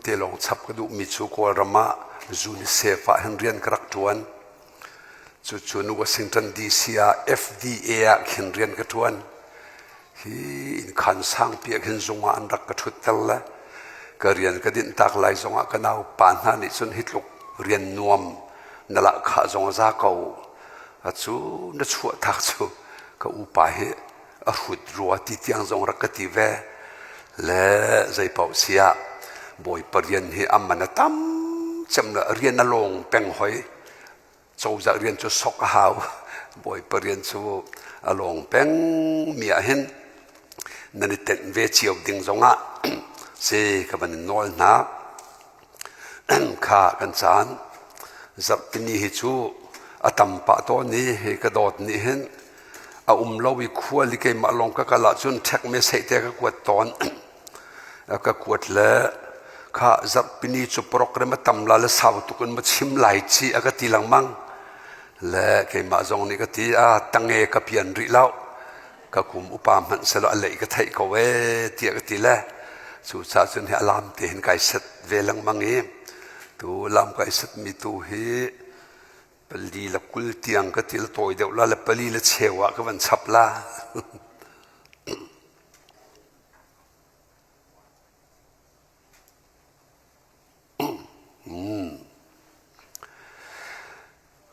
Te lawng chap ka duhmi cu Kawlram ah UNICEF ah hin rian ka rak ṭuan. Cucu Washington DC ah FDA ah khin rian ka ṭuan. Hi innkhan sangpi ah khin zung ah an rak ka ṭhutter le ka rian ka dinh tak lai zongah ka naupa hna nih cun hi tluk rian nuam na lahkhah zong a za ko. Acu na chuahtak cu ka upa hi a hrut rua ti tiang zong rak ka ti ve le zeipaoh si ah Bawipa rian hi a man a tam cem le rian a lawng peng hoi. Cozah rian cu sok a hau. Bawipa rian cu a lawng peng mi ah hin nan i tenh ve cio ding zongah si ka van in nawl hna. Kha kan caan zarhpini hi cu a tam pah tawn i hi ka dawt nih hin a um lo i khual i keimah lawng ka kal ahcun ṭhek me seih te ka kuat tawn. Ka kuat le kha zarhpini cu program a tam la le sau tuk in ma chim lai ci a ka ti lengmang. Le keimah zong nih ka ti a tange ka pian rih lo. Ka kum upa hmanh selaw a leih ka theih ko ee tiah ka ti le cucaah cun hi alam te hin kai set ve lengmang i tu lam kai set mi tu hi pali le 20 tiang ka ti le tawi deuh la le pali le cheu ah ka van chap la.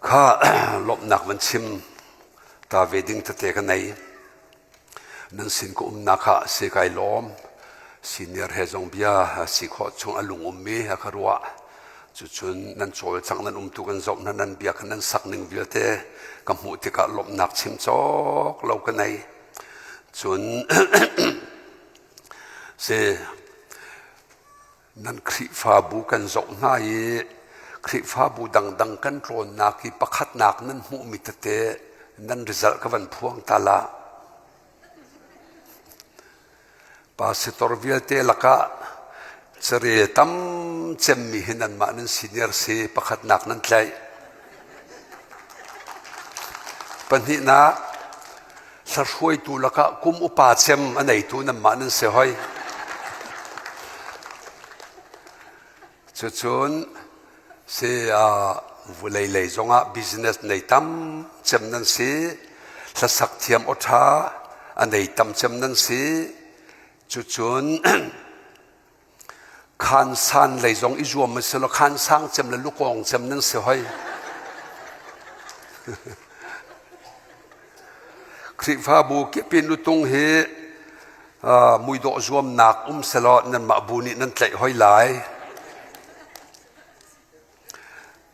Kha lawmhnak van chim ta ve ding tete ka nei. Nan sin ka umnak ah si kai lawm. Senior he zong bia si khawh chung a lung ummi a ka ruah. Cucun nan cawlcangh nan umtu kan zoh hna nan bia kha nan sak ning vialte ka hmuh tikah lawmhnak chim cawk lo ka nei. Cun si Nan Khrihfabu kan zoh hna i Khrihfabu dangdang kan tlawnnak i pakhatnak nan hmuhmi tete nan result ka van phuang ta la. Pastor vialte lakah carel tam cemmi hi nanmah nan senior si pakhatnak nan tlaih. Pahnihnak, Hlahruaitu lakah kum upa cem a neitu nanmah nan si hoi. Cucun si vulei lei zongah business nei tam cem nan si, hlasak thiam awṭha a nei tam cem nan si. Cucun Khansan lei zong i zuam a si lo khansang cem le lukawng cem nan si hoi. Khrihfabu kipin lutung hi muidawh zuamnak um selaw nanmah bu nih nan tlaih hoi lai.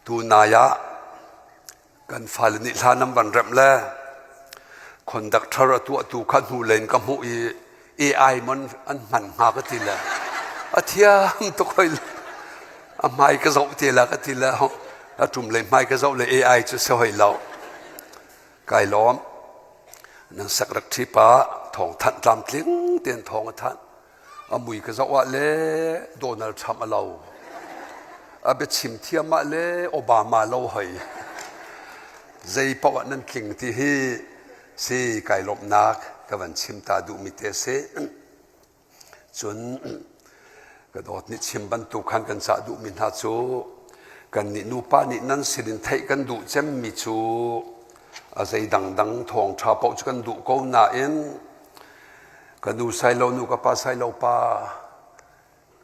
Tunai ah Kan fale nih hla nan van remh le conductor a tuahtu kha hnulei in ka hmuh i AI mon an hman hnga ka ti le a thiam tuk hoi a hmai ka zoh te la ka ti le a ṭum lei hmai ka zoh le AI cu si hoi lo kai lawm nan sak rak ṭhi pa thawng thanh tlamtling tein thawng a thanh A mui ka zoh ah le Donald Trump a lo. A biachim thiam ah le Obama lo hoi. Zei paoh ah nan tling ti hi si kai lawmhnak ka van chim ta duhmi te si. Cun ka dawt nih chim bantuk khan kan cah duhmi hna cu kannih nupa nih nan sinin theih kan duh cemmi cu a zei dangdang thawngṭha paoh cu kan duh ko nain Ka nu sailo nu ka pa sailo pa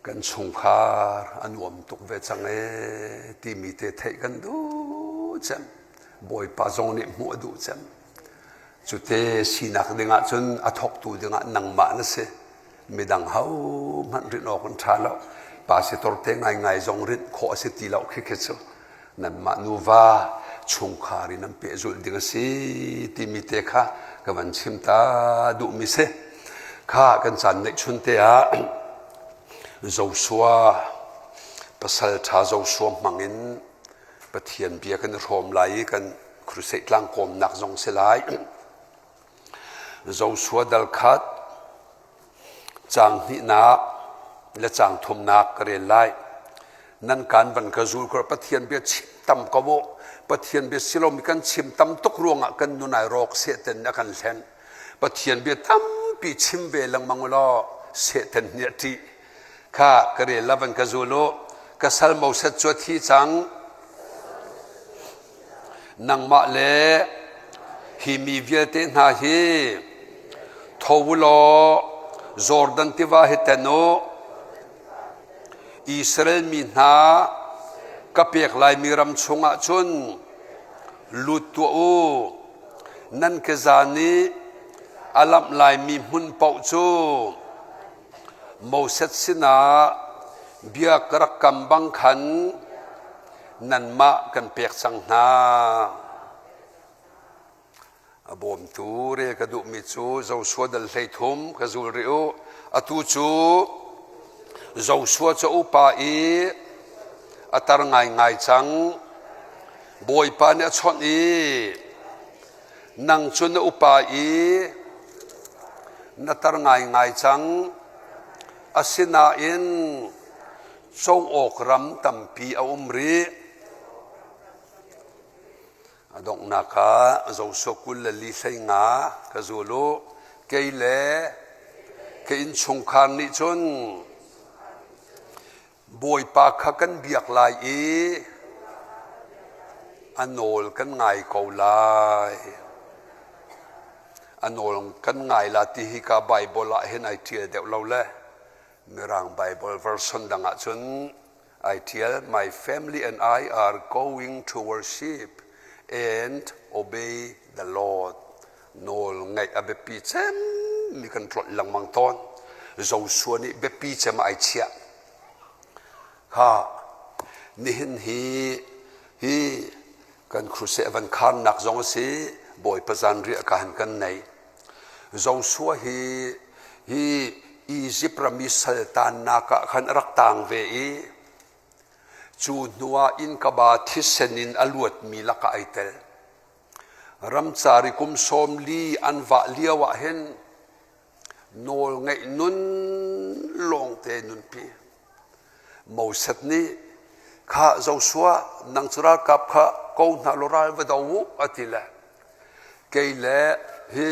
kan chungkhar a nuam tuk ve cang ee timi te theih kan duh cem. Bawipa zong nih hmuh a duh cem. Cute sinak dingah cun a thawktu dingah nangmah na si. Midang ho hmanh rinh awk an ṭha lo. Pastor te ngaingai zong rinh khawh a si ti lo khi khi cu. Nanmah nuva chungkhar in an pehzulh ding a si timi te kha ka van chim ta duhmi si. Kha kan caan neihchun te ah Joshua pasal ṭha Joshua hmang in Pathian bia kan i hrawm lai i kan crusade tlangkawmnak zong si lai. Joshua dal khat Caang hnihnak le caang thumnak ka rel lai. Nan kaan van ka zul ko Pathian bia chim tam ko u. Pathian bia silomi kan chim tam tuk ruangah kan nun ai rawk Satan a kan hlen. Pathian bia tampi chim ve lengmang u law Satan nih a ṭih. Kha ka rel la van ka zul u. Ka sal Moses cu a thi cang. Nangmah le hi mi vialte hna hi tho u law Jordan tiva hi ten u. Israel mi hna ka pek laimi ram chungah cun lut tuah u. Nan keza nih a lamh laimi hmun paoh cu Moses sinah bia ka rak kam bang khan nanmah kan pek cang hna. A bawmtu rel ka duhmi cu Joshua dal 13 ka zul rih u. Atu cu Joshua cu upa i a tar ngaingai cang. Bawipa nih a chawnh i nang cu na upa i na tar ngaingai cang. Asinain co awk ram tampi a um rih. A donghnak ah Joshua 24 hleinga ka zul u. Kei le ka innchungkhar nih cun Bawipa kha kan biak lai i a nawl kan ngai ko lai. A nawl kan ngai la ti hi ka Bible ah hin ai ṭial deuh lo le Mirang Bible version dang ah cun ai ṭial My family and I are going to worship and obey the Lord. Nawl ngaih a biapi cem mi kan tlolh lengmang tawn. Joshua nih biapi cem ai chiah. Kha nihin hi hi kan crusade van kharnak zong a si Bawipa zanriah ka han kan nei. Joshua hi hi Egypt ram i saltannak ah khan a rak tang ve i cu hnuah innkaba thisen in a luatmi lakah ai tel. Ramcar i kum 40 an vah lio ah hin nawl ngeih nun lawngte nunpi. Moses nih kha Joshua nang cu ralkap kha ko hna law ral va do u a ti le kei le hi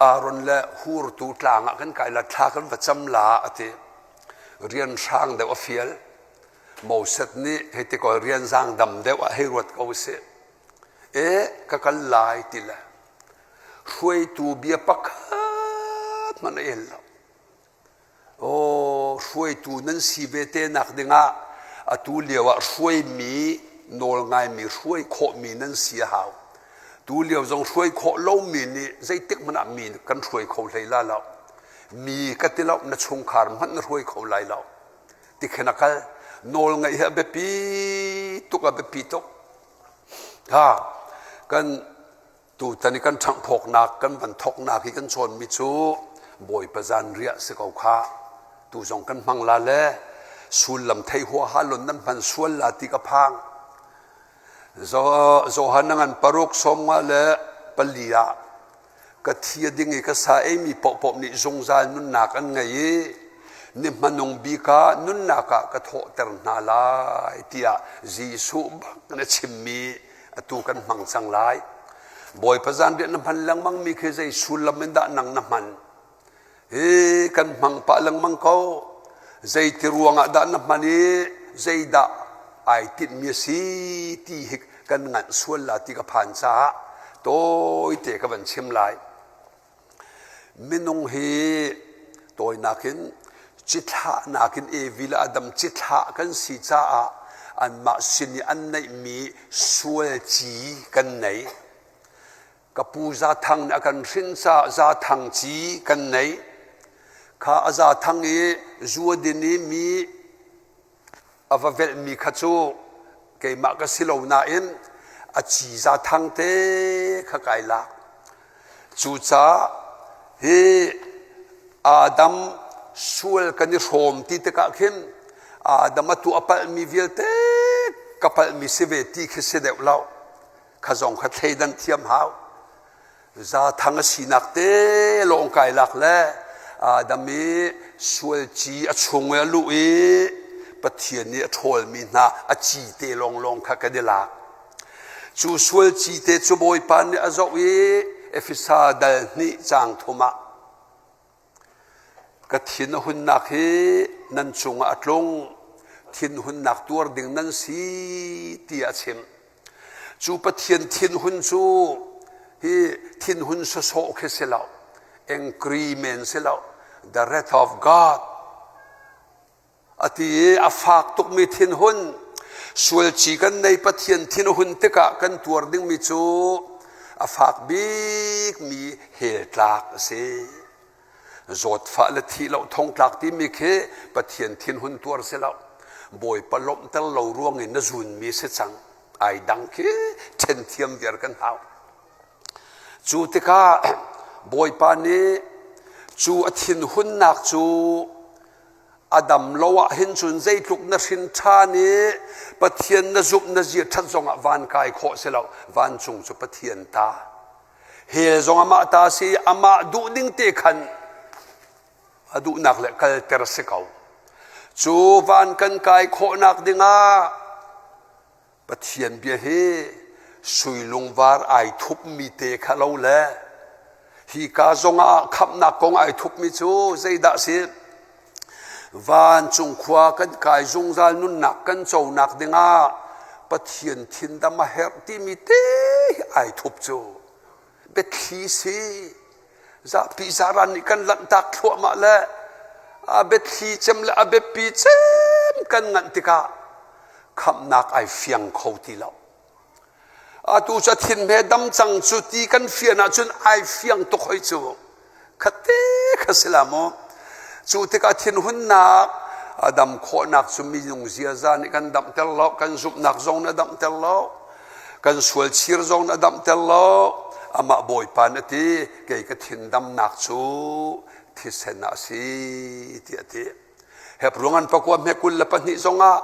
Aaron le Hur tu tlang ah kan kai la thla kan va cam la a ti. Rian hrang deuh a fial. Moses nih hei ti ko rian zaang dam deuh ah hei ruat ko sih. E ka kal lai ti le hruaitu bia pakhat hmanh a el lo. Aw hruaitu nan si ve te nak dingah atu lio ah hruaimi nawl ngaimi hruai khawhmi nan si a hau. Tu lio zong hruai khawh lomi nih zeitik hmanh ah mi kan hruai kho hlei la lo. Mi ka ti lo na chungkhar hmanh na hruai kho lai lo. Tikhin a kal. Nawl ngaih hi a biapi tuk a biapi tuk. Ha kan tutan i kan ṭhanghphawknak kan van thawknak i kan cawnmi cu Bawipa zanriah si ko kha tu zong kan hmang la le sullam thei huaha lon nan hman sual la ti ka phang. Johan na ngan paruk 54 ah ka thi a ding i ka sa eimi paohpaoh nih zungzal nunnak an ngei i ni hmanung bik ah nunnak ah ka thawhter hna lai tiah Jesuh bak in a chimmi atu kan hmang cang lai. Bawipa zanriah na hman lengmang mi khi zei sullam in dah nang na hman? Hi kan hmang pah lengmang ko. Zeiti ruangah dah na hman i zeidah ai tinhmi a si ti hi kan nganh sual la ti ka phan caah tawite ka van chim lai. Minung hi tawinak in cithlahnak in Evi le Adam cithlah kan si caah anmah sin i an neihmi sual ci kan nei. Ka pu Zathang nih a kan hrin caah Zathang ci kan nei. Kha a Zathang i zu a din i mi a va velhmi kha cu keimah ka si lo nain a ci Zathang te kha kai lak. Cucaah hi Adam sual kan i hrawm ti tikah khin Adam a tuah a palhmi vialte ka palhmi si ve ti khi si deuh lo. Kha zong kha thleidan thiam hau. Zathang a sinak te lawng kai lak le Adam i sual ci a chung i a luh i Pathian nih a ṭhawlmi hna a ci te lawnglawng kha kan i lak. Cu sual ci te cu Bawipa nih a zoh i Efesa dal hnih caang thum ah. Ka thin a hunnak hi nan cungah a tlung, thinhunnak tuar ding nan si tiah a chim. Cu Pathian thinhun cu hi thinhun sawsawh khi si lo, angry men si lo, the wrath of God a ti i a fak tukmi thinhun sualci kan nei Pathian thin a hun tikah kan tuar dingmi cu a fak bikmi hell tlak a si. Zawtfah le thih lo thongtlak timi khi Pathian thinhun tuar si lo. Bawipa lawmhter lo ruang in na zunmi si cang. Ai dang khi ṭhen thiam viar kan hau. Cu tikah Bawipa nih cu a thinhunnak cu a dam lo ah hin cun zeitluk na hrin ṭhan i Pathian na zumh na zir ṭhat zongah van kai khawh si lo. Vancung cu Pathian ta. Hell zong amah ta si amah duh ding te khan a duhnak le kalter si ko. Cu van kan kai khawhnak dingah Pathian bia hi sui lungvar ai thupmi te kha lo le hi ka zongah khamhnak kong ai thupmi cu zeidah si vancung khua kan kai zungzal nunnak kan conak dingah Pathian thindam a herh timi te hi ai thup cu biathli si zapi zaran nih kan lanhtak thluahmah le a biathli cem le a biapi cem kan nganh tikah khamhnak ai fiang kho ti lo. Atu cu a thin hme dam cang cu ti kan fian ahcun ai fiang tuk hoi cu. Khatte kha si la maw? Cu tikah thinhunnak a dam khawhnak cu minung ziaza nih kan damter lo, kan zumhnak zong na damter lo, kan sual chir zong na damter lo. Amah Bawipa na ti, kei ka thin damnak cu thisen ah a si tiah a ti. Hebru ngan pakua hme 22 zongah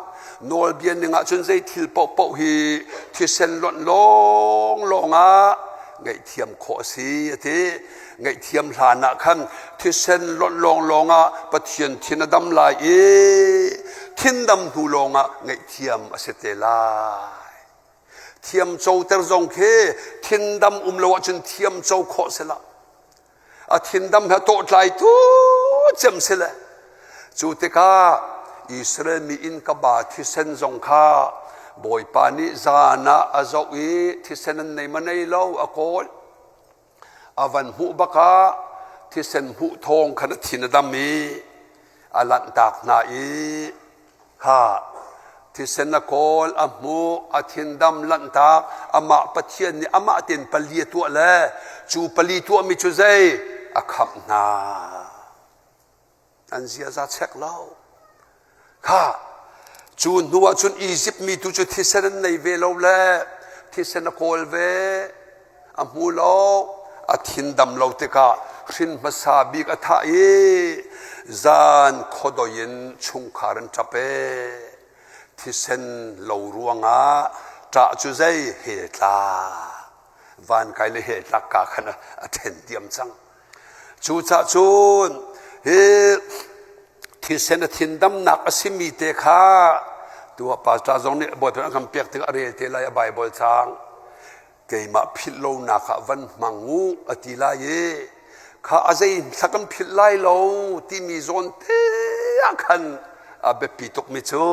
nawlbia ning ahcun zei thil paohpaoh hi thisen lonh lawnglawng ah ngaihthiam khawh a si a ti. Ngaihthiam hlan ah khan thisen lonh lawnglawng ah Pathian thin a dam lai i thindam hnu lawngah ngaihthiam a si te lai. Thiam coter zong khi thindam um lo ahcun thiam co khawh si lo. A thindam he tawhtlaitu cem si le cu tikah Israel mi inn ka ba thisen zong kha Bawipa nih zan ah a zoh i thisen an nei ma nei lo a kawl. A van hmuh bak ah thisen hmuh thawng khan a thin a dam i a lanhtak hna i Kha thisen a kawl, a hmuh, a thindam lanhtak, amah Pathian nih amah tein pali a tuah le cu pali tuahmi cu zei a khamh hna. An ziaza chek lo. Kha cu hnu ah cun Izipt mi tu cu thisen an nei ve lo le thisen a kawl ve. A hmu lo, a thin dam lo tikah hrin hmasa bik a thah i zan khuadoi in chungkhar an ṭap ee. Thisen lo ruangah ṭah cu zei he tla. Vankai le he tlak ka khan a ṭhen diam cang. Cucah cun hi thisen a thin damnak a simi te kha tuah pastor zong nih Bawipa an kan pek tikah a rel te lai a Bible cang. Keimah philh lonak ah van hmang u a ti lai i kha a zei thla kan philh lai lo timi zawn te ah khan a biapi tukmi cu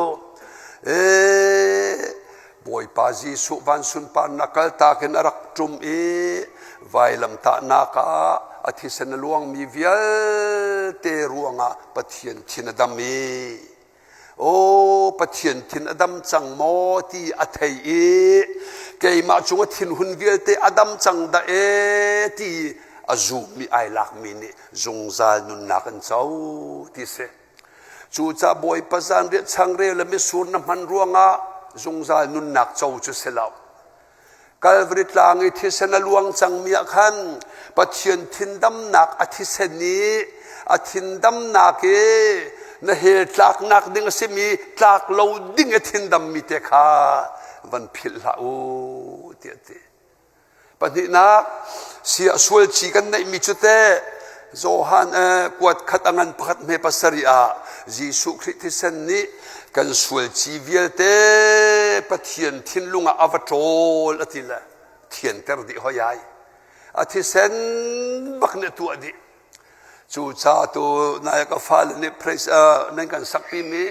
Bawipa Jesuh van sunparnak kaltak in a rak ṭum i vailamtahnak ah a thisen a luangmi vialte ruangah Pathian thin a dam i Aw Pathian thin a dam cang maw ti a thei i keimah cung a thinhun vialte a dam cang dah e ti a zummi ai lakmi nih zungzal nunnak an co ti si. Cucaah Bawipa zanriah changreu le mitsur na hman ruangah zungzal nunnak co cu si lo. Kalvari tlang i thisen a luang cangmi ah khan Pathian thindamnak a thisen i a thindamnak i na hell tlaknak ding a simi tlak lo ding i thindammi te kha van philh hlah u tiah a ti. Pahnihnak, sia sual ci kan neihmi cu teh Johan kuat khat a ngan pakhat hme pasarih ah Jesuh Khrih thisen nih kan sual ci vialte Pathian thinlung ah a va ṭawl a ti le thianter dih hoi ai. A thisen bak nih a tuah dih. Cucaah tu nai ka fale nih praise nan kan sakpimi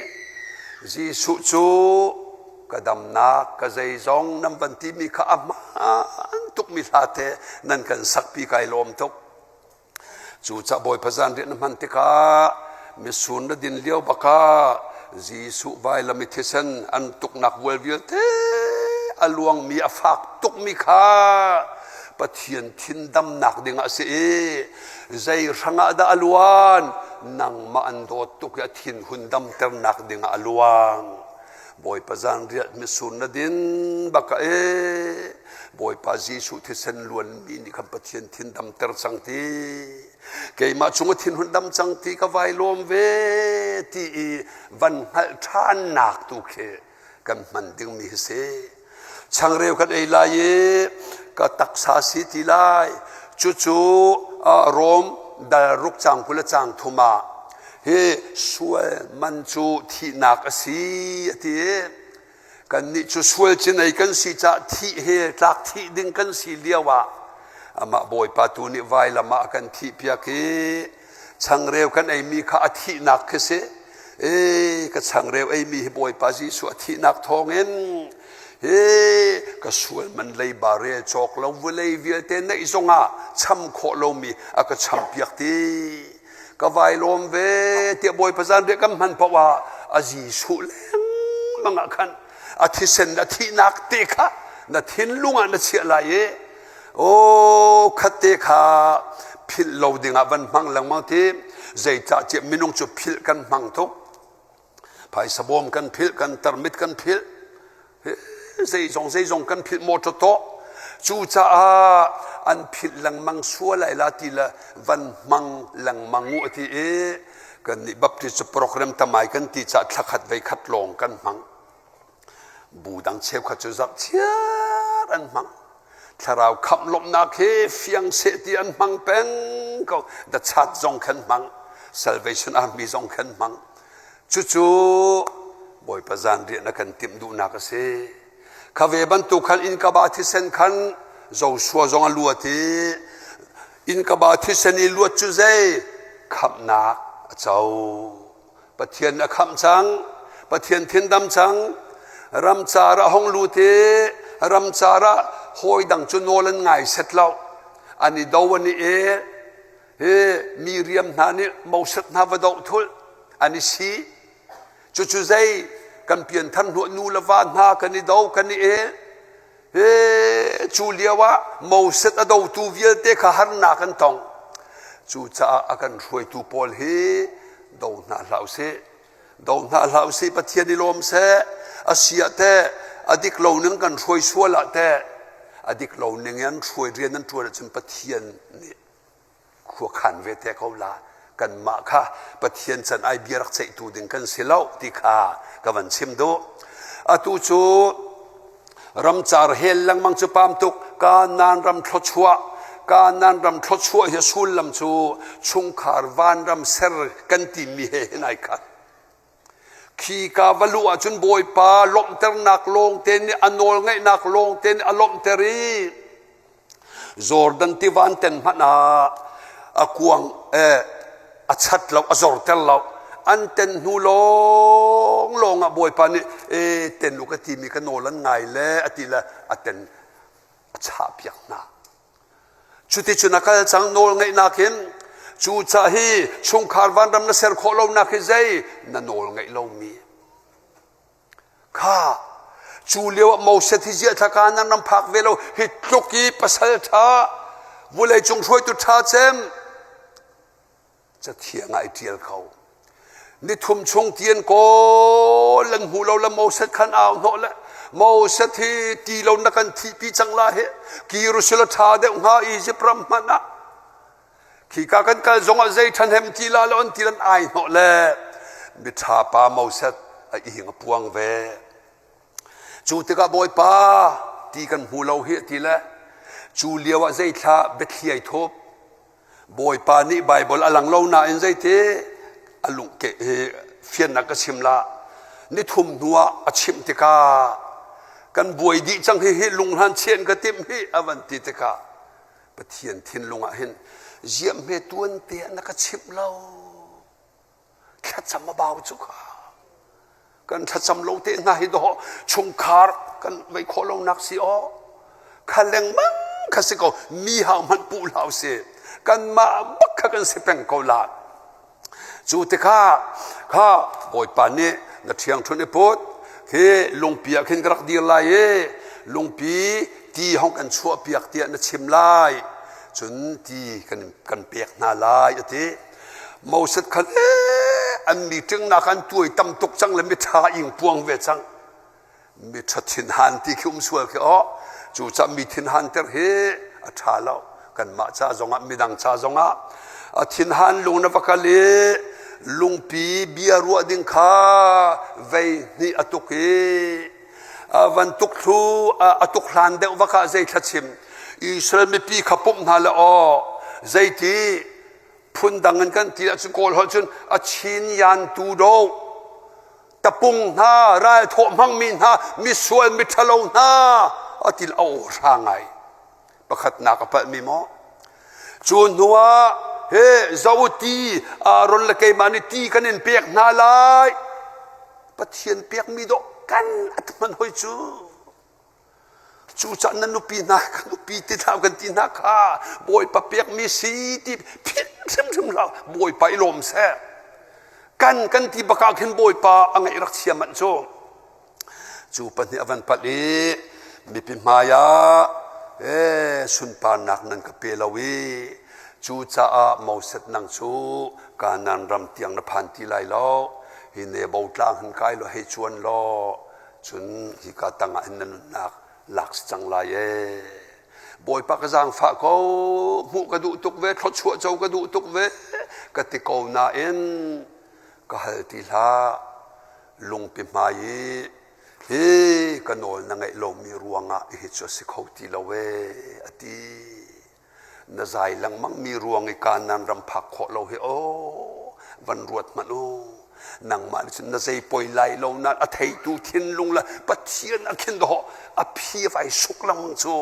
Jesuh cu ka damnak ka zeizong nan van timi kha a hmaan tukmi hla te nan kan sakpi kai lawm tuk. Cucaah Bawipa zanriah na hman tikah misun na din lio bakah Jesuh vailam i thisen an tuknak vual vialte a luangmi a fak tukmi kha Pathian thindamnak dingah a si i zei hrangah dah a luan nangmah an dawt tuk i a thinhun damternak dingah a luang. Bawipa zanriah misur na din bak ah ee Bawipa Jesuh thisen luanmi nih khan Pathian thin damter cang ti keimah chung a thinhun dam cang ti ka vai lawm ve ti i van hngalh ṭhannak tu khi kan hman dingmi hi si. Changreu kan ei lai i ka taksa si ti lai. Cucu Rom dal ruk cang 20 le cang thum ah hi sual man cu thihnak a si a ti. Kannih cu sual cinei kan si caah thih he tlak thih ding kan si lio ah amah Bawipa tu nih vailam ah a kan thihpiak i changreu kan eimi kha a thihnak khi si. E ka changreu eimi hi Bawipa Jesuh a thihnak thawngin he ka sual man leiba rel cawk lo vawlei vialte neih zongah cham khawh lomi a ka champiak ti ka vai lawm ve tiah Bawipa zanriah kan hman paoh ah a Jesuh lengmang ah khan a thisen a thihnak te kha na thinlung ah na chiah lai i aw khatte kha philh lo dingah van hmang lengmang ti zeicah tiah minung cu philh kan hmang tuk phaisa bawm kan philh kan tarmit kan philh zeizong zeizong kan philh motor tawh cucaah an philh lengmang sual ai la ti le van hmang lengmang u ti i kan nih Baptist program tamai kan ti cah thlakhat vei khat lawng kan hmang Bu dang cheukhat cu zarhchiar an hmang. Thlarau khamh lawmhnak hi fiang seh ti an hmang peng ko. The chat zong khan hmang. Salvation Army zong khan hmang. Cucu Bawipa zanriah na kan timh duhnak a si. Kha ve bantuk khan innkaba thisen khan Joshua zong a luat i innkaba thisen i luat cu zei khamhnak a co. Pathian a khamh cang, Pathian thindam cang, ramcar ah hong lut i ramcar ah hawi dang cu nawl an ngai set lo. An i do an i el. Hi mi riam hna nih Moses hna va doh thulh an i si. Cucu zei kan pianthar hnuah nu le va hna kan i do kan i el. He cu lio ah Moses a dotu vialte kha harnak an tong. Cucaah a kan hruaitu pawl hi do hna hlah usih. Do hna hlah usih Pathian i lawm seh. A si ah teh a dik lo ning kan hruai sual ah teh a dik lo ning in an hruai rian an ṭuan ahcun Pathian nih khuakhan ve te ko la kanmah kha Pathian can ai bia rak ceihtu ding kan si lo ti kha ka van chim duh atu cu ramcar hel lengmang cu pam tuk Kanaan ram thluachuah Kanaan ram thluachuah hi sullam cu chungkhar vanram ser kan timi he hin ai khat khi ka va luh ahcun Bawipa lawmhternak lawngte nih a nawl ngaihnak lawngte nih a lawmhter i Jordan tiva an ten hmanh ah a kuang a chat lo a zorter lo an ten hnu lawnglawng ah Bawipa nih e ten u ka timi ka nawl an ngai le a ti le a ten a chahpiak hna cuticun a kal cang nawl ngeihnak in cucah hi chungkhar vanram na ser khawh lonak hi zei na nawl ngeih lomi Kha cu lio ah Moses hi ziah thlaka nan ram phak ve lo hi tluk i pasal ṭha vulei cung hruaitu ṭha cem cathiang ah i ṭial kho nithum chung ti an kawl an hmu lo le Moses khan au hnawh le Moses hi ti lo na kan thihpi cang la hi Jerusalem ṭha deuh hnga Egypt ram hmanh ah Khika kan kal zongah zei ṭhahnem ti la lo an ti an ai hnawh le miṭha pa Moses a ihing a puang ve. Cu tikah Bawipa ti kan hmu lo hi a ti le cu lio ah zeithla biathli ai thup. Bawipa nih Baibal a lang lo nain zeiti a lung ke fiannak ka chim la. Nithum hnu ah a chimh tikah kan buai dih cang hi hi lunghlan chian ka timh hi a van ti tikah Pathian thinlung ah hin. Ziah hme tuan te ah na ka chimh lo. Thlacam a bau cu kha. Kan thlacam lo te hna hi dawh chungkhar kan vei khawh lo nak si aw. Kha lengmang kha si ko mi hau hmanh puh hlah usih. Kanmah bak kha kan si peng ko la. Cu tikah kha Bawipa nih na ṭhiangṭhunh i put khi lungpi ah khin ka rak dir lai i lungpi ti hong kan chuahpiak tiah na chim lai. Cun ti kan, kan pek hna lai a ti. Moses kha le an meeting nak an tuai tam tuk cang le miṭha ing puang ve cang. Miṭha thinhan ti khi um sual khi aw. Cucaah mi thinhan ter hi a ṭha lo. Kanmah ca zongah midang ca zongah a thinhan lung na va kal i lungpi bia ruah ding kha vei hnih a tuk i van tuk thlu a tuk hlan deuh vak ah zei thlachim Israel mipi kha pumh hna le aw zeiti phundang in kan ti ahcun Kawl holh cun a chin yan tu do tapung hna ral thawh hmangmi hna misual miṭhalo hna a ti a aw hra ngai pakhatnak a palhmi maw cu hnuah he zo ti Aaron le keimah nih ti kan in pek hna lai Pathian pekmi dawh kan at hman hoi cu Cucaah na nupi hna ka nupi ti hlah kan ti hna kha Bawipa pekmi si ti philh hrimhrim hlah Bawipa i lawm seh. Kan kan ti bak ah khin Bawipa a ngaih rak chia manh cu. Cu pahnih a van palh i mipi hmai ah e sunparnak nan ka pe lo i cucaah Moses nang cu Kanaan ram tiang na phan ti lai lo hi Nebo tlang hin kai law hei cuan law Cun hika tangah hin na nunnak lak si cang lai ee. Bawipa ka zaangfah ko, hmuh ka duh tuk ve, thluachuah co ka duh tuk ve, ka ti ko nain ka hal ti hlah. Lungpi hmai i hi ka nawl na ngeih lomi ruangah hi cu a si kho ti lo ee, a ti. Na zai lengmang mi ruang i Kanaan ram phak khawh lo hi aw van ruat hmanh u. Nangmah nih cun na zei poi lai lo nain a theitu thinlung le Pathian a khin dawh a phi vai suk lengmang cu.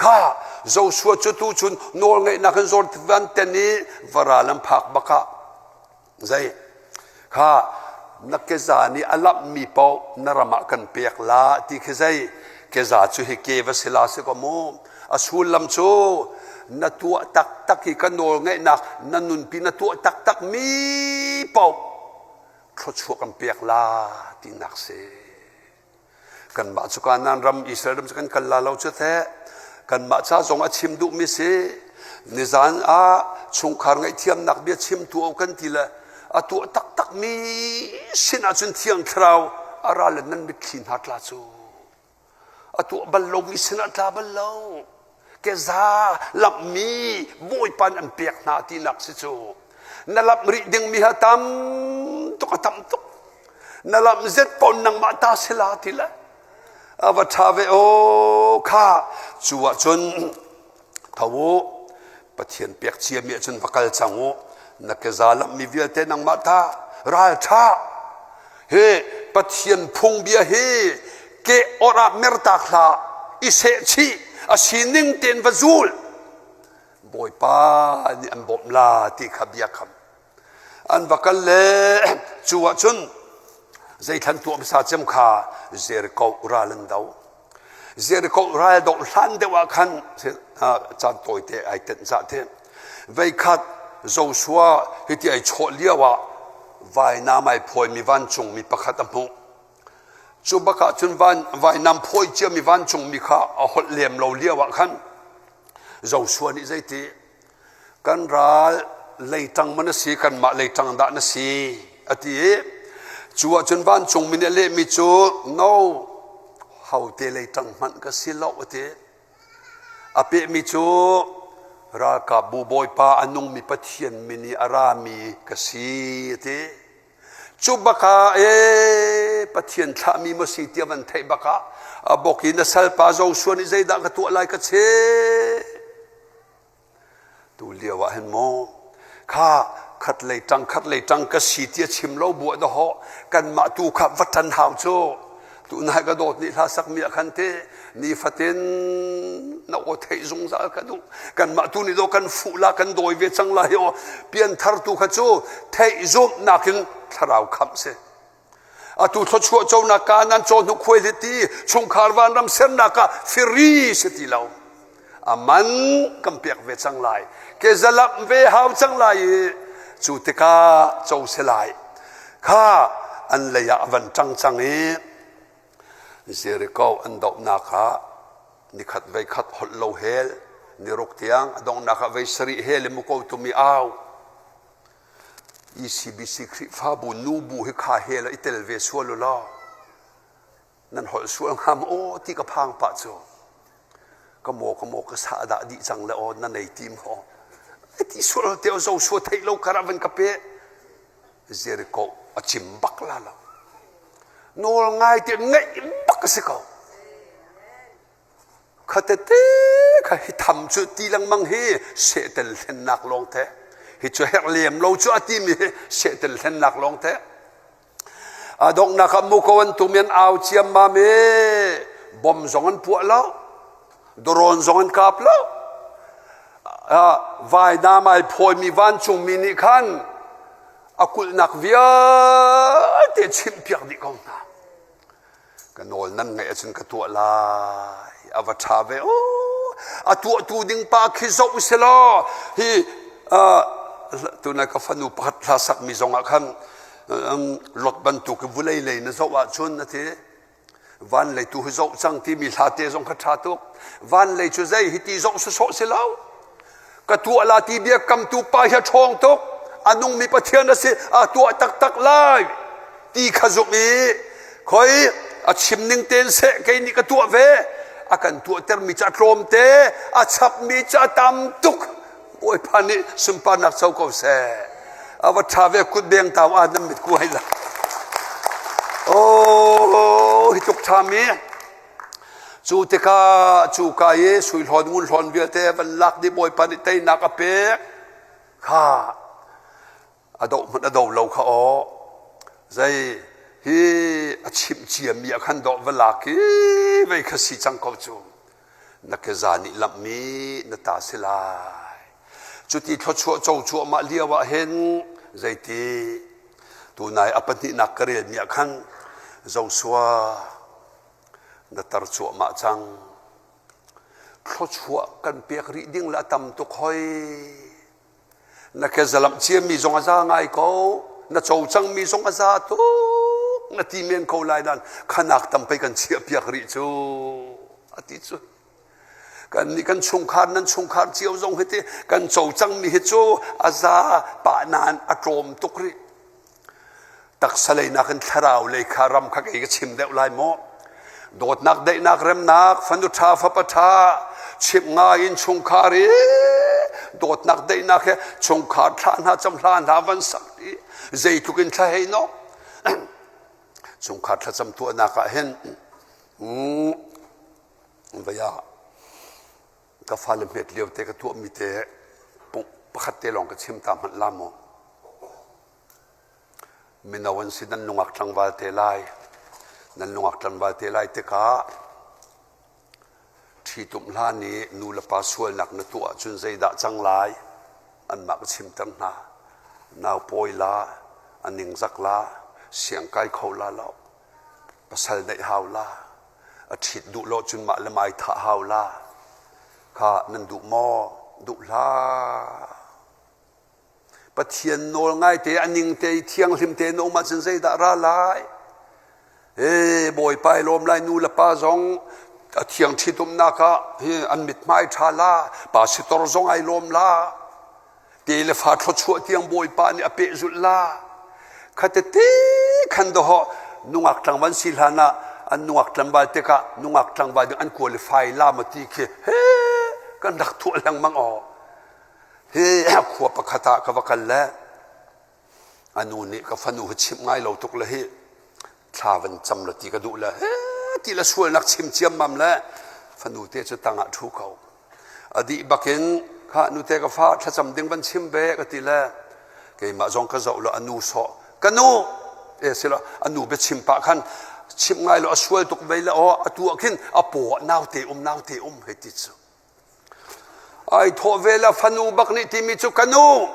Kha Joshua cu tu cun nawlngeihnak in zor van ten i varal an phak bak ah Zei? Kha na keza nih a lamhmi paoh na ram ah kan pek la ti khi zei? Keza cu hi ke va si la si ko mu. A sullam cu na tuah taktak i ka nawl ngeihnak na nunpi na tuah taktak mi paoh thluachuah kan pek la tinak si. Kanmah cu Kanaan ram Israel ram cu kan kal la lo cu teh. Kanmah ca zong a chim duhmi si. Nizan ah chungkhar ngaihthiamnak bia chim tu kan ti le a tuah taktakmi sin ahcun Thiang Thlarau a ra le nan mitthli hna tla cu. A tuah bal lomi sin ah tla bal lo. Keza lamhmi Bawipa nih an pek hna tinak si cu. Na lamh rih dingmi ha tam tuk a tam tuk. Na lamh zet pawn nangmah ta si la ti le. A va ṭha ve aw kha cu ahcun tho u Pathian pek ciami ahcun va kal cang u. Na keza lamhmi vialte nangmah ta ral ṭha. Hi Pathian phungbia hi ke or ah mertak hlah i sehchih a sining tein va zul Bawipa nih an bawmh la ti kha bia kham an va kal le cu ahcun zeithlan tuah hmasa cem kha Jericho ral an do Jericho ral doh hlan deuh ah khan caan tawite ai tenh zah te veikhat Joshua hiti ai chawh lio ah vainam ai phawimi vancungmi pakhat a hmuh. Cu bak ah cun van, vainam phawi ciami vancungmi kha a holh lem lo lio ah khan Joshua nih zeiti kan ral leitang man a si kanmah leitang dah na si a ti i cu ahcun vancungmi nih a lehmi cu no hote leitang hmanh ka si lo a ti A pehmi cu ralkapbu bawipa a nungmi Pathian min i a rami ka si a ti. Cu bak ah ee Pathian thlahmi maw si ti a van theih bak ah a bok in a salpa Joshua nih zeidah ka tuah lai ka cheh. Tu lio ah hin maw kha khat lei ṭang khat lei ṭang ka si ti a chim lo buah dahawh kanmah tu kha va ṭan hau cu. Tunai ka dawt nih hla sakmi ah khan te nifatin na aw theih zungzal ka duh. Kanmah tu nih do kan fuh la kan dawi ve cang la hi aw pianthar tu kha cu theih zumhnak in thlarau khamh si. Atu thluachuah conak ka nan caw hnuk khuai ti chungkhar vanram sernak ah firi si ti lo. A man kan pek ve cang lai. Ke zalap ve hau cang lai i cu tikah co si lai. Kha an lei ah a van ṭang cang i Jericho an dohnak ah nikhat vei khat holh lo hel niruk tiang a donghnak ah vei sarih hel i muko tum i au. ECBC Khrihfabu nubu hi kha hel ah i tel ve sual u law nan holh sual hnga maw aw ti ka phang pah cu ka maw ka maw ka sa dah dih cang le aw na nei ti maw ai ti sual te zo sua theih lo kar ah van ka pe Jericho a cim bak la lo nawl ngai te ngaih bak a si ko Khatete kha hi tham cu ti lengmang hi sehtel hlennak lawng te hi cu herh lem lo cu a timi hi sehtel hlennak lawng te a donghnak ah muko an tum in au ciammam i bom zong an puah lo drone zong an kap lo vainam ai phawimi vancungmi nih khan a kulhnak vialte chimhpiak dih ko hna Ka nawl nan ngaih ahcun ka tuah lai. A va ṭha ve. Oh, a tuahtu ding pa khi zoh u law hi tuna ka fanu pakhat hla sakmi zong ah khan lot bantuk i vulei lei na zoh ahcun a ti. Van lei tu hi zoh cang timi hla te zong kha ṭha tuk. Van lei cu zei hi ti zoh sawsawh si lo. Ka tuah la ti biakamtu pa hi a ṭhawng tuk. A nungmi Pathian a si, a tuah taktak lai ti kha zumh i khoi a chim ning tein seh kei nih ka tuah ve. A kan tuahtermi cu a tlawmte, a chapmi cu a tam tuk. Bawipa nih sunparnak co ko seh. A va ṭha ve kut beng tau ah nan mit kuai la. Oh, hi tluk ṭhami. Cu tikah cuka i sui hlawn ngun hlawn vialte van lak dih Bawipa nih teinak a pek kha a doh hmanh a do lo kha aw zei hi a chimh ciami ah khan dawh va lak i vei kha si cang ko cu na keza nih lamhmi na ta si lai cuti thluachuah co cuahmah lio ah hin zeiti tunai a pahnihnak ka relmi ah khan Joshua na tar cuahmah cang. Thluachuah kan pek rih ding le a tam tuk hoi. Na ke zalamh ciami zong a za ngai ko. Na co cangmi zong a za tuk. Na ti men ko lai nain khanak tam pei kan chiah piak rih cu. A ti cu. Kan nih kan chungkhar nan chungkhar cio zong hi ti kan co cangmi hi cu a za pah nain a tlawm tuk rih. Taksa lei nakin thlarau lei kha ram kha kei ka chim deuh lai maw? Dawtnak, daihnak, remnak, fanu ṭha, fapa ṭha, chimh ngai in chungkhar i dawtnak, daihnak he chungkhar thla hna cam hla hna van sak i zeitluk in thla hei no. Chungkhar thlacam tuahnak ah hin vaya ka fale hmet lio te ka tuahmi te pakhat te lawng ka chim ta hmanh la maw? Mino an si nan nungak tlangval te lai. Nan nungak tlangval te lai tikah ṭhitumh hlan i nu le pa sualnak na tuah ahcun zeidah cang lai? Anmah ka chimter hna. Nau pawi la, a ningzak la, siangkai kho la lo, pasal neih hau la, a ṭhit duh lo cun mah le mai thah hau la. Kha nan duh maw? Duh hlah. Pathian nawl ngaite a ning te i thianghlim te na um ahcun zeidah ra lai? Ee Bawipa i lawm lai nu le pa zong a thiang ṭhitumnak ah hi an mithmai ṭha la pastor zong ai lawm la te le fa thluachuah tiang Bawipa nih a pehzulh la khatete khan dawh nungak tlangval si hlan ah an nungak tlangval tikah nungak tlangval ding an qualify la ma ti khi he kan rak thuah lengmang aw Hi khua pakhat ah ka va kal le a nu nih ka fanu hi chimh ngai lo tuk le hi thla van cam la ti ka duh le he ti le sualnak chim ciammam le fanu te cu tang ah ṭhu ko. A dih bakin kha nute ka fa thlacam ding van chim ve ka ti le keimah zong ka zoh lo a nu sawh ka nu e silo a nu biachim pah khan. Chimh ngai lo a sual tuk vei le aw atu ah khin a paw ah naute um naute um hei ti cu. Ai thawh ve le fanu bak nih timi cu ka nu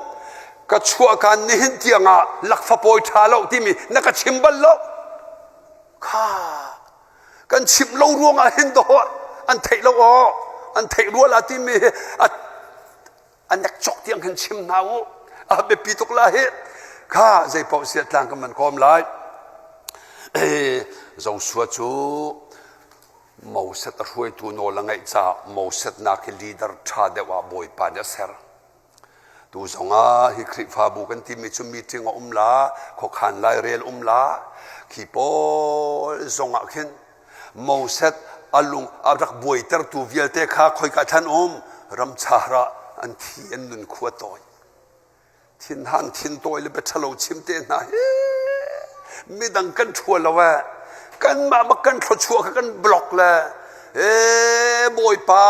ka chuahkan nihin tiangah lakfa pawi ṭha lo timi na ka chim bal lo. Kha kan chimh lo ruangah hin dawh an theih lo aw an theih rua la timi hi a a nek cok tiang hin chim hna u a biapi tuk la hi kha zei paoh sia tlang kan man kawm lai Joshua cu Moses a hruaitu nawl a ngeih caah Moses nak hi leader ṭha deuh ah Bawipa nih a ser. Tu zongah hi Khrihfabu kan timi cu meeting a um la, khuakhan lairel um la, khi pawl zongah khin Moses a lung a rak buaitertu vialte kha khoika thlan um ramchar ah an thi an nun khua tawi. Thinhan thintawi le biaṭhalo chim te hna hi midang kan ṭhua lo eh. Kanmah bak kan thluachuah kha kan block le ee Bawipa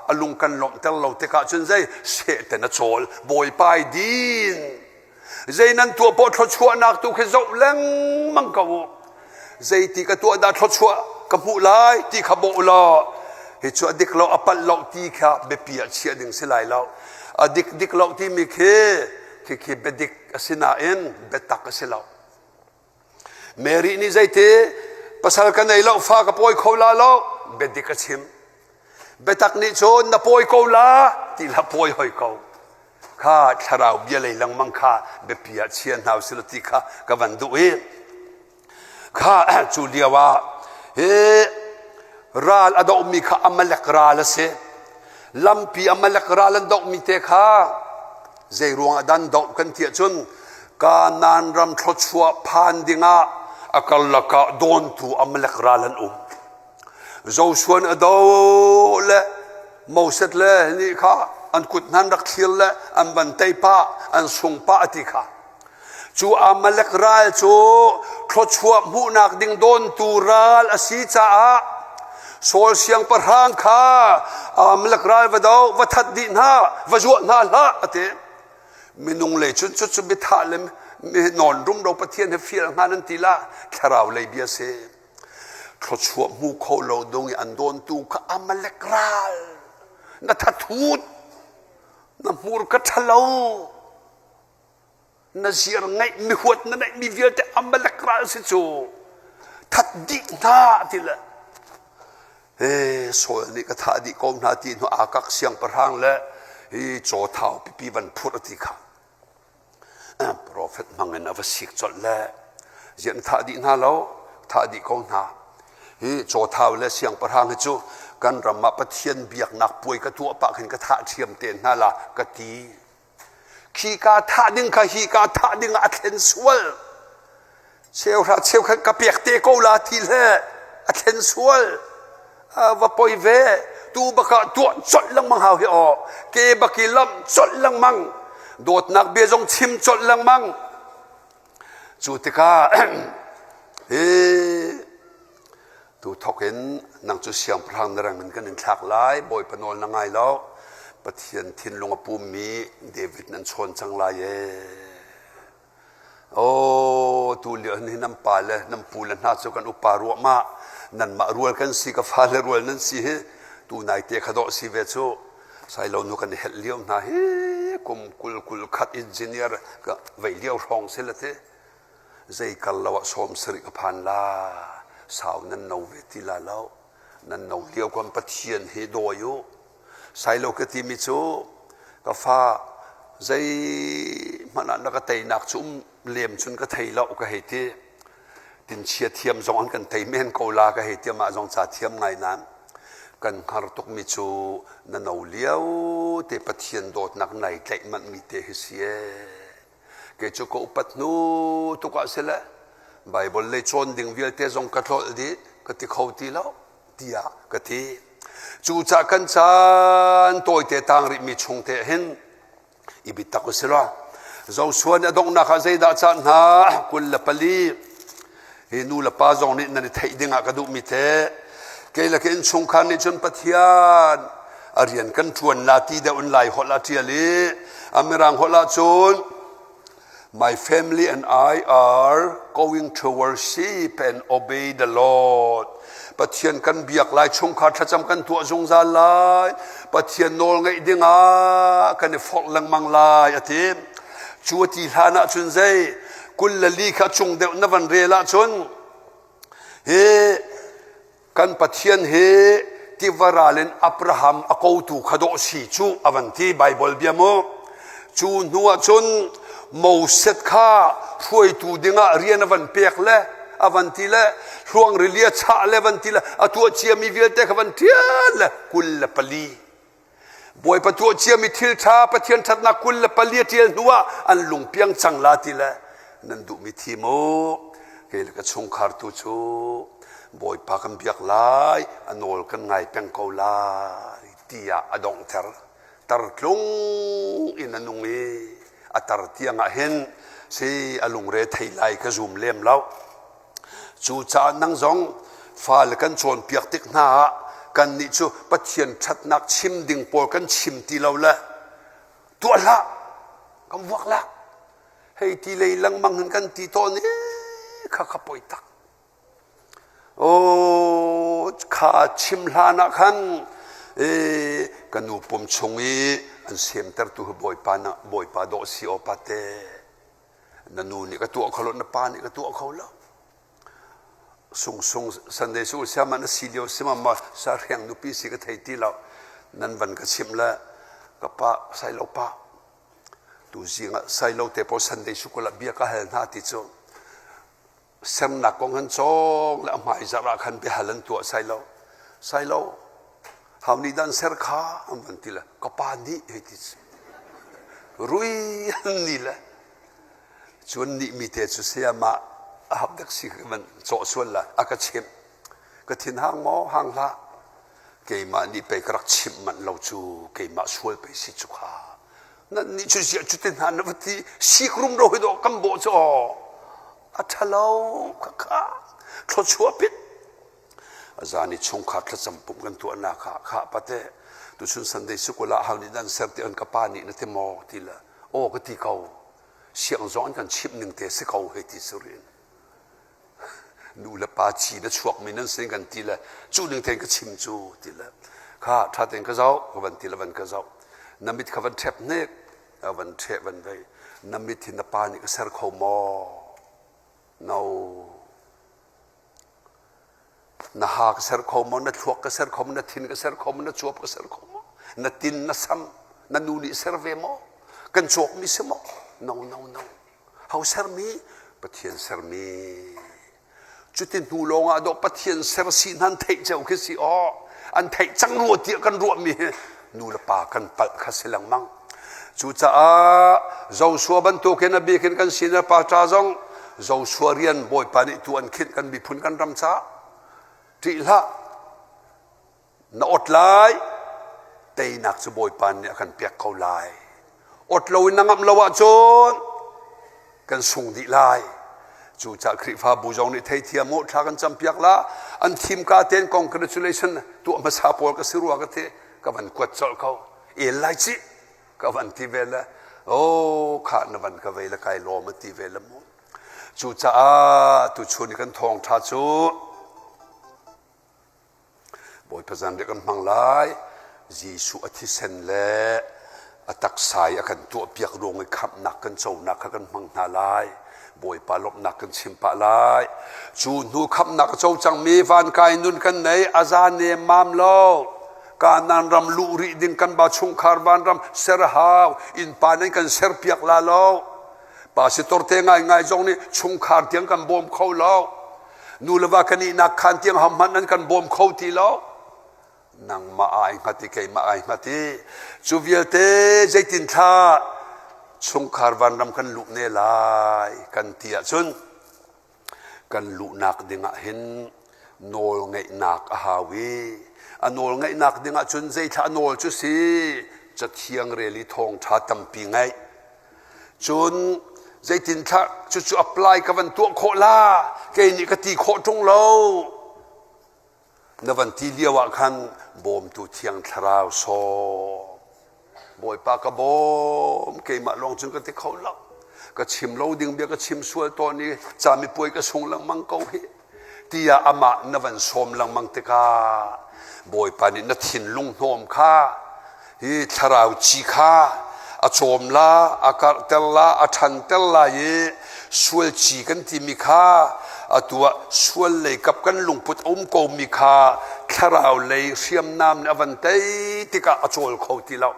a lung kan lawmhter lo tikah cun zei Satan a cawl Bawipa i din zei nan tuah poah thluachuahnak tu khi zoh lengmang ko u zeiti ka tuah dah thluachuah ka hmuh lai ti kha bawh law hi cu a dik lo a palh lo ti kha biapi ah chiah ding si lai lo a dik dik lo timi khi khi khi biadik a si nain biatak a si lo Mary nih zeiti pasal ka nei lo fa ka pawi kho la lo biadik a chim biatak nih cun na pawi ko la ti la pawi hoi ko kha thlarau bia lei lengmang kha biapi ah chia hna usih ti kha ka van duh i kha cu lio ah hi ral a dohmi kha Amalek ral a si lampi Amalek ral an dohmi te kha zei ruangah dan doh kan ti ahcun Kanaan ram thluachuah phan dingah a karlak ah dawntu Amalek ral an um Joshua a do le Moses le nih kha an kut hna an rak thlir le an van tei pah an sung pah a ti kha. Cu Amalek ral cu thluachuah hmuhnak ding dawntu ral a si caah Saul siangpahrang kha Amalek ral va do va that dih hna va zuah hna hlah a ti. Minung lei cun cucu biathah le nawn rumro Pathian he fial hnga nan ti la thlarau lei bia si. Thluachuah hmu kho lo ding i an dawntu kha Amalek ral na thathut na hmurka ṭhalo na ziar ngeih mi huat na neih mi vialte Amalek ral si cu that dih hna ti le he Saul nih ka thah dih ko hna ti hnu Agag siangpahrang le hi caw thau pipi van phurh a ti kha Profet hmang in a va sik colh le ziah na thah dih hna lo thah dih ko hna hi cawthau le siangpahrang hi cu kan ram ah Pathian biaknak puai ka tuah pah khin ka thah ṭhiam te hna la ka ti khi ka thah ding kha hi ka thah ding ah a thlen sual Cheuhra cheukhat ka pek te ko la ti le a thlen sual va poi ve tu baka tuah colh lengmang hau hi aw ke baki lam colh lengmang dawtnak bia zong chim colh lengmang cu tikah hi tu thok in nang cu siangpahrang na rang in kan in thlak lai bawipa nawl na ngai lo pathian thinlung a pummi David nan chawn cang lai ee Aw tu lio hin nan pa le nan pu le hna cu kan upa ruahmah nanmah rual kan si ka fale rual nan si hi tu nai te kha dawh si ve cu sailo nu kan i helh lio hna hi kum 20 21 engineer ka vei lio hrawng si la te zei kal lo ah 70 ka phan la sau nan no ve ti la lo nan no lio kan pathian hi dawi u Sailo ka timi cu ka fa zeihmanh ah na ka teinak cu um lem cun ka thei lo ka hei ti. Tinchia thiam zong an kan tei men ko la ka hei ti amah zong ca thiam ngai nain kan hngar tukmi cu na no lio te Pathian dawtnak nai tlaih manh mi te hi si ee. Kei cu ka upat hnu tuk ah sile Bible lei cawn ding vialte zong ka tlolh dih ka ti kho ti lo. tiah ka ti. Cucah kan caan tawite tang rihmi chung te hin i bitak u si law Joshua nih a donghnak ah zeidah cah hna 24 hi nu le pa zong nih nan i theih ding ah ka duhmi te kei le ka innchungkhar nih cun Pathian a rian kan ṭuan la ti deuh in lai holh a ṭial i a mirang holh ah cun. My family and I are going to worship and obey the Lord. Pathian kan biak lai chungkhar thlacam kan tuah zungzal lai. Pathian nawl ngaih dingah kan i forh lengmang lai a ti. Cu a ti hlan ah cun zei 24 kha cung deuh na van rel ahcun hi Kan Pathian hi tiva ral in Abraham a kotu kha dawh si cu a van ti Baibal bia mu. Cu hnu ah cun Moses kha hruaitu dingah rian a van pek le a van ti le hluang rili a chah le van ti le a tuah ciami vialte kha van ṭial le 24 Bawipa tuah ciami thil ṭha Pathian ṭhatnak 24 a ṭial hnu ah an lungpiang cang la ti le nan duhmi thim u. Kei le ka chungkhar tu cu Bawipa kan biak lai, a nawl kan ngai peng ko lai tiah a donghter. Tartlung in a nung i a tar tiang ah hin si a lungre thei lai ka zum lem lo. Cucaah nang zong fale kan cawnpiak tik hna ah kannih cu Pathian ṭhatnak chim ding pawl kan chim ti lo le tuah hlah, kan vuak hlah. Hei ti lei lengmang hin kan ti tawn i kha kha poi tak. Aw kha chim hlan ah khan e, ka nu pum chung i an semtertu hi Bawipa na Bawipa dawh si aw pate. Na nu nih ka tuah kho lo, na pa nih ka tuah kho lo. Sung sung Sunday school siama na si lio sima ma sa hreng nupi si ka thei ti lo. Nan van ka chimh le ka pa sailo pa tu zing ah sailo te pawl Sunday school ah bia ka hal hna ti cu Semnak kong an cawng le a hmaizarh ah khan biahal an tuah sailo. Sailo, hau nih dah an ser kha an van ti le ka pa nih hei ti rui an ni le cun nih mi te cu sayamah a hap dek si ka van cawh sual la a ka chimh ka thin hang maw hang hlah keimah nih pei ka rak chimh manh lo cu keimah sual pei si cu kha nan nih cu ziah cu te hna na va ti sik rumro hi dawh kan bawh cu aw a ṭhalo khakha thluachuah pit a zan i chungkhar thlacam pumh kan tuahnak ah kha pate tuchun Sunday sikul ah hau nih dan ser ti an ka pa nih na ti maw ti le aw ka ti ko siang zong an kan chimh ning te si ko hei ti surin nu le pa chi na chuakmi nan sin kan ti le cu ning tein ka chim cu ti le kha ṭha tein ka zoh ka van ti le van ka zoh na mit kha van ṭhep hnik van ṭheh van vei na mit hi na pa nih ka ser kho maw no na ha ka ser kho maw na thluak ka ser kho maw na thin ka ser kho maw na cuap ka ser kho maw na tin na sam na nu nih ser ve maw kan cawkmi si maw no no no Ho sermi? Pathian sermi. Cuti hnu lawng ah dawh Pathian ser si hna an theih cio khi si aw. An theih cang rua tiah kan ruahmi hi nu le pa kan palh kha si lengmang. Cucaah Joshua bantukin a bikin kan senior pastor zong Joshua rian Bawipa nih tu an khinh kan miphun kan ram caah ṭih hlah Na ot lai, teinak cu Bawipa nih a kan pek ko lai. Ot loin na ngamh lo ahcun kan sung dih lai. Cucaah Khrihfabu zong nih theithiam u, thla kan campiak la. An thimka tein congratulation tuah hmasa pawl ka si rua ka ti. Ka van kuat colh ko. El lai cih ka van ti ve le oh kha na van ka vei le kai lawm a ti ve le mu. Cucaah tuchun i kan thawngṭha cu Bawipa zanriah kan hmang lai. Jesuh a thisen le a taksa i a kan tuahpiak ruang i khamhnak kan conak kha kan hmang hna lai. Bawipa lawmhnak kan chim pah lai. Cu hnu khamhnak a co cangmi vankai nun kan nei a za nemmam lo. Kanaan ram luh rih ding kan ba chungkhar vanram ser a hau. Innpa nan kan serpiak la lo. Pastor te ngaingai zong nih chungkhar tiang kan bawm kho lo. Nu le va kan ihnak khaan tiang hmanh an kan bawm kho ti lo. Nangmah ai hngat i keimah ai hngat i cu vialte zeitin thla chungkhar vanram kan luh ne lai kan ti ahcun kan luhnak ding ah hin nawl ngeihnak a hau i a nawl ngeihnak ding ahcun zeithla a nawl cu si cathiang rel i thawngṭha tampi ngeih Cun zeitinthlah cucu apply ka van tuah khawh la kei nih ka ti khawh ṭung lo. Na van ti lio ah khan bawmtu thiang thlarau sawm. Bawipa ka bawm keimah lawng cun ka ti kho lo. Ka chim lo ding bia ka chim sual tawn i camipuai ka sung lengmang ko hi. Tiah amah na van sawm lengmang tikah Bawipa nih na thinlung hnawm kha hi thlarau ci kha a cawm la, a karhter la, a ṭhanter lai i sual ci kan timi kha atu ah sual lei kap kan lungput a um komi kha thlarau lei hriamnam nih a van tei tikah a cawl kho ti lo.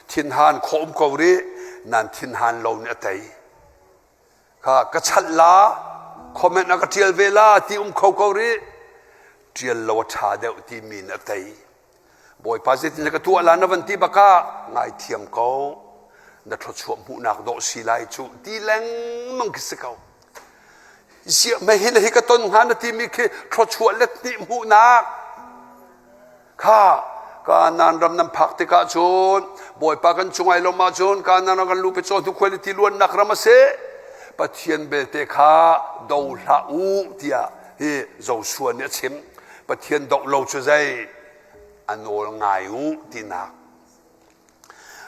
Thinhan khawh um ko rih, nan thinhan lo nih a tei. Kha ka chalh la, comment a ka ṭial ve la ti um kho ko rih. Ṭial lo a ṭha deuh timi nih a tei. Bawipa zeitin ka tuah la na van ti bakah ngaithiam ko. Na thluachuah hmuhnak dawh si lai cu ti lengmang khi si ko. Ziah mei hi na hi ka ton hnga na timi khi thluachuah let hnih hmuhnak kha Kanaan ram nan phak tikah cun Bawipa kan cung ai lawm ahcun Kanaan ram kan lu pe caw hnu khual ti luannak ram a si. Pathian belte kha do hlah u tiah hi Joshua nih a chim. Pathian doh lo cu zei a nawl ngai u tinak.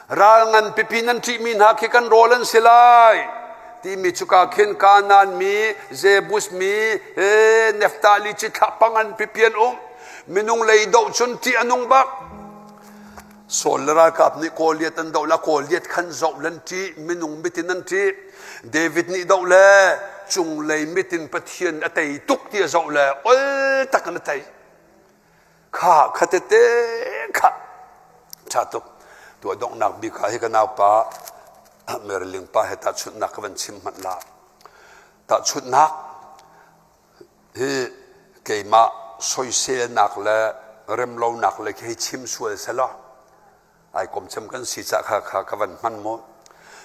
Ral ngan pipi nan ṭihmi hna khi kan rawl an si lai timi cuka khin Kanaan mi, Jebus mi, he Neftali cithlah pangan pipi an um. Minung lei doh cun ṭih a nung bak. Saul le ralkap nih Goliath an doh la Goliath khan zoh lan ṭih, minung mit in an ṭih. David nih doh le cunglei mit in Pathian a tei tuk ti a zoh le ol tak in a tei. Kha kha tete kha ṭha tuk. Tuah donghnak bik ah hi ka naupa Marilyn pa he tahchunhnak ka van chim hmanh la. Tahchunhnak hi keimah soiselnak le remlonak le khi chim sual selaw ai kom cem kan si ca kha kha ka van hman mu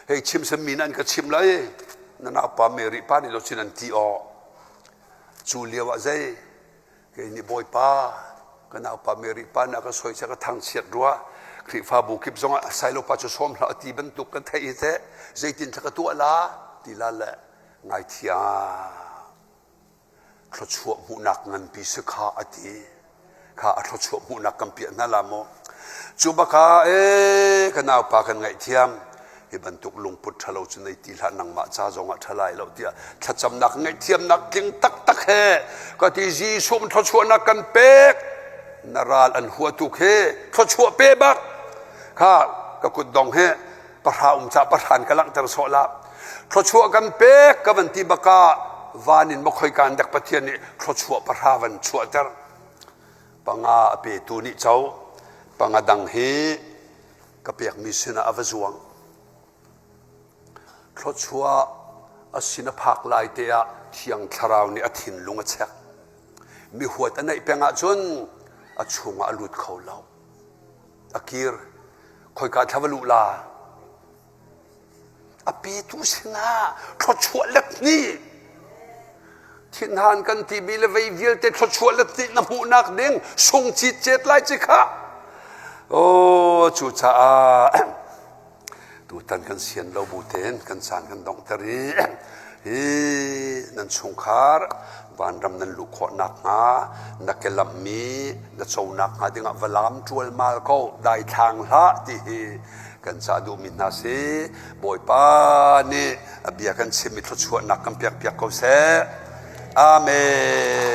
hei chim sem mi nan ka chim lai na naupa Mary pa nih lo chin an ti aw cu lio ah zei kei nih bawipa ka naupa Mary pa na ka soi ka thangchiat rua Khrihfabu kip zong ah Sailopa cu sawm hlah ti bantuk kan theih hi teh zeitin thla ka tuah la ti la le ngaithiam thluachuah hmuhnak nganpi si kha a ti. Kha a thluachuah hmuhnak kan piah hna la maw? Cu baka e ka naupa kan ngaihthiam hi bantuk lungput ṭhalo cu nei ti hlah nangmah ca zongah ṭha lai lo tiah thlacamnak ngaihthiamnak tling taktak he ka ti Jesuh thluachuahnak kan pek na ral an hua tuk he thluachuah pe bak kha ka kutdong he pahra um ca pahran ka langhter sawh la thluachuah kan pek ka van ti baka van in makhoi kan dek pathian nih thluachuah pahra van chuahter panga a petu nih cho panga dang hi ka pekmi sinah a va zuang thluachuah a sin a phak lai te ah thiang thlarau nih a thinlung a chek mi huat a neih peng ahcun a chungah a lut kho lo a kir khoika thla va luh la a petu sinah thluachuah let hnih thinhan kan timi le vei vialte thluachuah let hnih na hmuhnak ding sung cit cet lai ci kha oh cucaah Tutan kan sian lo bu tein kan caan kan donghter i hi nan chungkhar vanram nan luh khawh nakhnga na ke lammi na co nakhnga dingah va lam ṭualmal ko daithlang hlah ti hi kan cah duhmi hna si Bawipa nih a bia kan chimmi thluachuahnak kan pek piak ko seh. Amen.